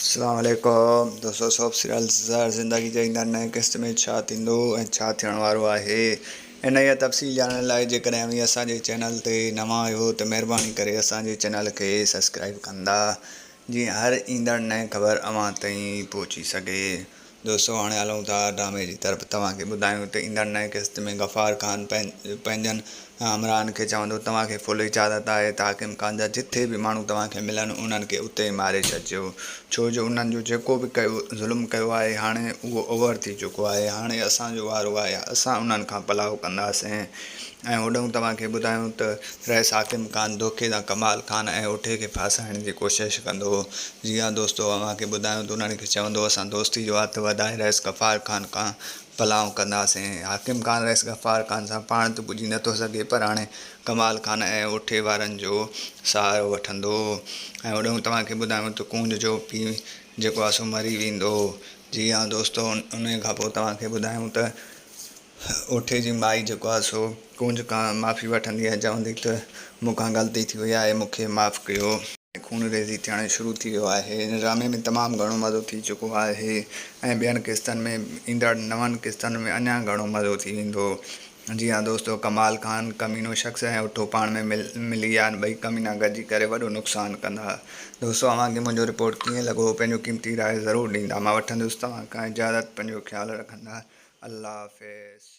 اسلام عليڪم دوستو سوپ سيريل زهر زندگي جي ايندڙ نئين قسط ۾ ڇا ٿيندو ۽ ڇا ٿيڻ وارو آهي انهيء تفصيل ڄاڻڻ لاء جيڪڏهن اوهين اسان جي چينل تي نوان آهيو ته مهرباني ڪري اسان جي چينل کي سبسڪرائب ڪندا جيئن هر ايندڙ نئين خبر اوهان تائين پهچي سگهي. دوستو هاڻي هلون ٿا ڊرامي جي طرف توهان کي ٻڌايون ته ايندڙ نئين قسط ۾ غفار خان پنهنجن همراهن کي چوندو توهان کي فل اجازت آهي ته حاڪم خان جا جٿي به ماڻهو توهان کي ملن انهن کي اتي ئي ماري ڇڏجو ڇو جو انهن جو جيڪو به ڪيو ظلم ڪيو آهي هاڻي اهو اوور ٿي چڪو آهي هاڻي اسان جو وارو آهي اسان انهن کان پلاء ڪنداسين ۽ هوڏهون توهان کي ٻڌايون ته رئيس حاڪم خان دوکي سان ڪمال خان ۽ اوٺي کي ڦاسائڻ جي ڪوشش ڪندو هو. جي ها دوستو اوهان کي ٻڌايون ته انهن کي چوندو اسان دوستي جو هٿ وڌائي رئيس غفار خان کان پلائون ڪنداسين. حاڪم خان رئيس غفار خان سان پاڻ ته پڄي نٿو سگهي پر هاڻي ڪمال خان ۽ اوٺي وارن جو سهارو وٺندو. ۽ هوڏهون توهان کي ٻڌايون ته ڪونج جو پيء جيڪو آهي سو مري ويندو. جي ها دوستو انهي کان پوء توهان کي ٻڌايون ته اوٺي جي مائي جيڪو آهي سو ڪونج کان معافي وٺندي ۽ چوندي ته مون کان غلطي ٿي وئي آهي مون کي معاف ڪيو. خونريزي ٿيڻ شروع ٿي ويو آهي. هن ڊرامي ۾ تمام گهڻو مزو ٿي چڪو آهي ۽ ٻين قسطن ۾ ايندڙ نون قسطن ۾ اڃا گهڻو مزو ٿي ويندو. جي ها دوستو ڪمال خان ڪمينو شخص ۽ اٺو پاڻ ۾ ملي ويا آهن ٻئي ڪمينا گڏجي ڪري وڏو نقصان ڪندا. دوستو اوهان کي منهنجو رپورٽ ڪيئن لڳو پنهنجو قيمتي راء ضرور ڏيندا مان وٺندس توهان کان اجازت پنهنجو خيال رکندا الله حافظ.